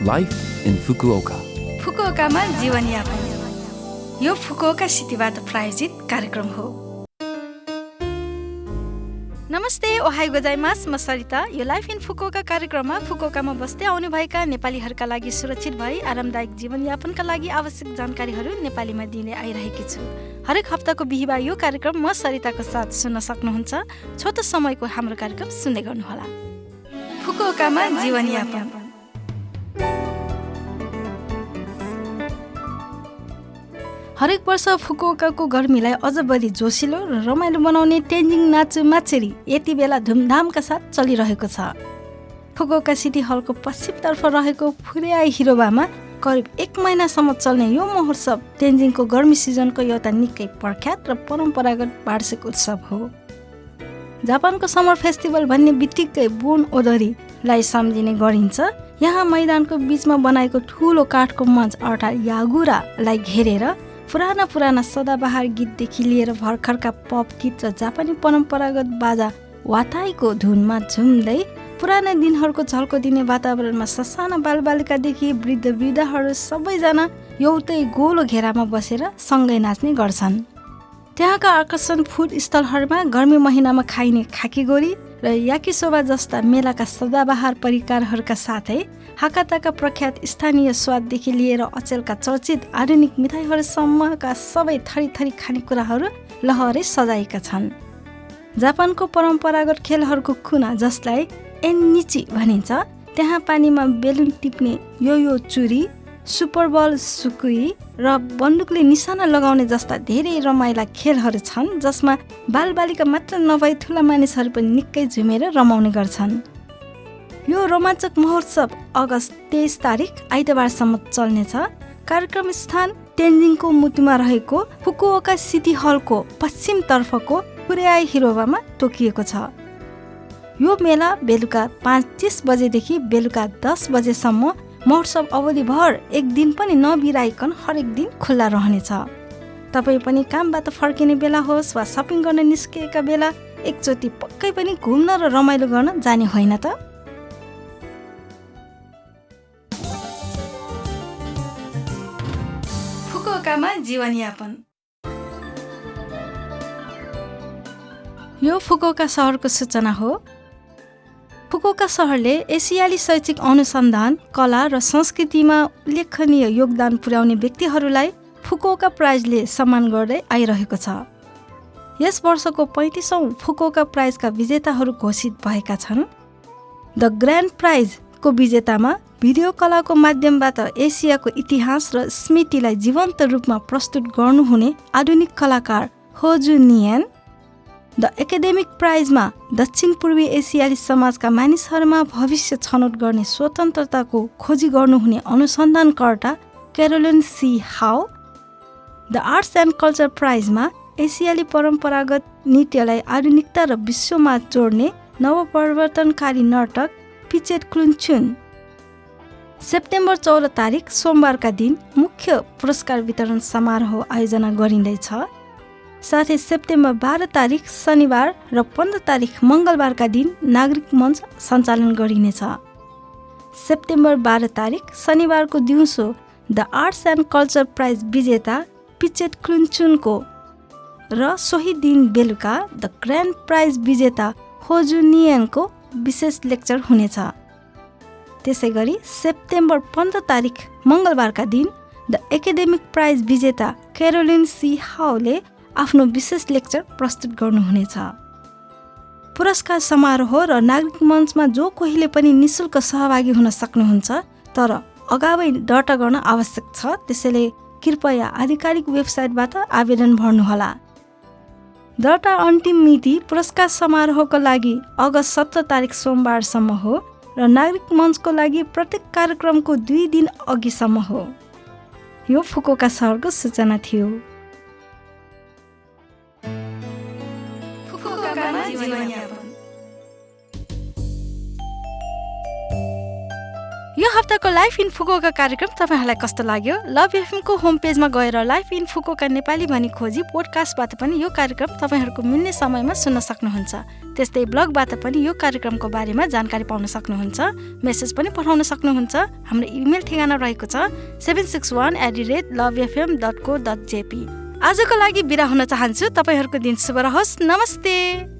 Life in Fukuoka. फुकुओकामा जीवनयापन। यो Fukuoka सिटीबाट प्रायोजित कार्यक्रम हो। नमस्ते, ओहाई गोजाइमास, म सरिता। यो लाइफ इन फुकुओका कार्यक्रममा फुकुओकामा बस्दै आउनुभएका नेपालीहरूका लागि सुरक्षित भई आरामदायक जीवनयापनका लागि आवश्यक जानकारीहरू नेपालीमा दिने आइरहेकी छु। हरेक हप्ताको बिहिबार यो कार्यक्रम म सरिताको साथ सुन्न सक्नुहुन्छ। छोटो समयको हाम्रो कार्यक्रम सुन्दै गर्नुहोला। फुकुओकामा जीवनयापन। हरेक वर्ष फुकुओकाको गर्मीलाई अझ बढी जोसिलो र रमाइलो बनाउने तेन्जिङ नाचु माचेरी यति बेला धुमधामका साथ चलिरहेको छ। फुकुओका सिटी हलको पश्चिमतर्फ रहेको फुरेआई हिरोबामा करिब 1 महिनासम्म चल्ने यो महोत्सव तेन्जिङको गर्मी सिजनको एउटा निकै प्रख्यात र परम्परागत वार्षिक उत्सव हो। जापानको समर फेस्टिभल भन्ने बित्तिकै बुन ओदरीलाई सम्झिने गरिन्छ। यहाँ मैदानको बीचमा बनाएको ठुलो काठको मञ्च अर्थात् यागुरालाई घेरेर पुराना सदाबहार गीतदेखि लिएर भर्खरका पप गीत र जापानी परम्परागत बाजा वाताईको धुनमा झुम्दै पुराना दिनहरूको झल्को दिने वातावरणमा ससाना बालबालिकादेखि वृद्धहरू सबैजना एउटै गोलो घेरामा बसेर सँगै नाच्ने गर्छन्। त्यहाँका आकर्षण फुड स्थलहरूमा गर्मी महिनामा खाइने खाकीगोरी र याकिसोबा जस्ता मेलाका सदाबहार परिकारहरूका साथै हाकाताका प्रख्यात स्थानीय स्वाददेखि लिएर अचेलका चर्चित आधुनिक मिठाईहरूसम्मका सबै थरी खानेकुराहरू लहरै सजाएका छन्। जापानको परम्परागत खेलहरूको खुना जसलाई एन्निची भनिन्छ, त्यहाँ पानीमा बेलुन टिप्ने यो चुरी, सुपरबल सुकुई र बन्दुकले निशाना लगाउने जस्ता धेरै रमाइला खेलहरू छन्, जसमा बालबालिका मात्र नभई ठुला मानिसहरू पनि निकै झुमेर रमाउने गर्छन्। यो रोमाञ्चक महोत्सव अगस्त 23 तारिक आइतबारसम्म चल्नेछ। कार्यक्रम स्थान तेन्जिङको मुटुमा रहेको फुकुओका सिटी हलको पश्चिमतर्फको फुरेआई हिरोबामा तोकिएको छ। यो मेला बेलुका 5:30 बजेदेखि बेलुका 10 बजेसम्म महोत्सव अवधिभर एक दिन पनि नबिराइकन हरेक दिन खुल्ला रहनेछ। तपाईँ पनि कामबाट फर्किने बेला होस् वा सपिङ गर्न निस्किएका बेला एकचोटि पक्कै पनि घुम्न र रमाइलो गर्न जाने होइन त? फुकुओकामा जीवनयापन। यो फुकुओका सहरको सूचना हो। फुकुओका सहरले एसियाली शैक्षिक अनुसन्धान, कला र संस्कृतिमा उल्लेखनीय योगदान पुर्याउने व्यक्तिहरूलाई फुकुओका प्राइजले सम्मान गर्दै आइरहेको छ। यस वर्षको 35औं फुकुओका प्राइजका विजेताहरू घोषित भएका छन्। द ग्रान्ड प्राइजको विजेतामा भिडियो कलाको माध्यमबाट एसियाको इतिहास र स्मृतिलाई जीवन्त रूपमा प्रस्तुत गर्नुहुने आधुनिक कलाकार होजु नियन, द एकाडेमिक प्राइजमा दक्षिण पूर्वी एसियाली समाजका मानिसहरूमा भविष्य छनौट गर्ने स्वतन्त्रताको खोजी गर्नुहुने अनुसन्धानकर्ता Caroline Sy Hau, the arts and Culture प्राइजमा एसियाली परम्परागत नृत्यलाई आधुनिकता र विश्वमा जोड्ने नवपरिवर्तनकारी नर्तक पिचेट क्लुन्चुन। सेप्टेम्बर 14 तारिक सोमबारका दिन मुख्य पुरस्कार वितरण समारोह आयोजना गरिँदैछ। साथै सेप्टेम्बर 12 तारिक शनिबार र 15 तारिक मङ्गलबारका दिन नागरिक मञ्च सञ्चालन गरिनेछ। सेप्टेम्बर 12 तारिक शनिबारको दिउँसो the arts and culture prize विजेता पिचेट क्लुन्चुनको र सोही दिन बेलुका द ग्रान्ड प्राइज विजेता होजु नियनको विशेष लेक्चर हुनेछ। त्यसै गरी सेप्टेम्बर 15 तारिक मङ्गलबारका दिन द एकाडेमिक प्राइज विजेता क्यारोलिन सी हाउले आफ्नो विशेष लेक्चर प्रस्तुत गर्नुहुनेछ। पुरस्कार समारोह र नागरिक मञ्चमा जो कोहीले पनि निशुल्क सहभागी हुन सक्नुहुन्छ, तर अगावै दर्ता गर्न आवश्यक छ। त्यसैले कृपया आधिकारिक वेबसाइटबाट आवेदन भर्नुहोला। दर्ता अन्तिम मिति पुरस्कार समारोहको लागि अगस्त 17 तारिक सोमबारसम्म हो र नागरिक मञ्चको लागि प्रत्येक कार्यक्रमको 2 दिन अघिसम्म हो। यो फुकुओका सहरको सूचना थियो। यो हप्ताको लाइफ इन फुकुओका कार्यक्रम तपाईँहरूलाई कस्तो लाग्यो? लभ एफएमको होम पेजमा गएर लाइफ इन फुकुओका नेपाली भनी खोजी पोडकास्टबाट पनि यो कार्यक्रम तपाईँहरूको मिल्ने समयमा सुन्न सक्नुहुन्छ। त्यस्तै ब्लगबाट पनि यो कार्यक्रमको बारेमा जानकारी पाउन सक्नुहुन्छ। मेसेज पनि पठाउन सक्नुहुन्छ। हाम्रो इमेल ठेगाना रहेको छ 761@lovefm.co.jp। आजको लागि बिदा हुन चाहन्छु। तपाईँहरूको दिन शुभ रहोस्। नमस्ते।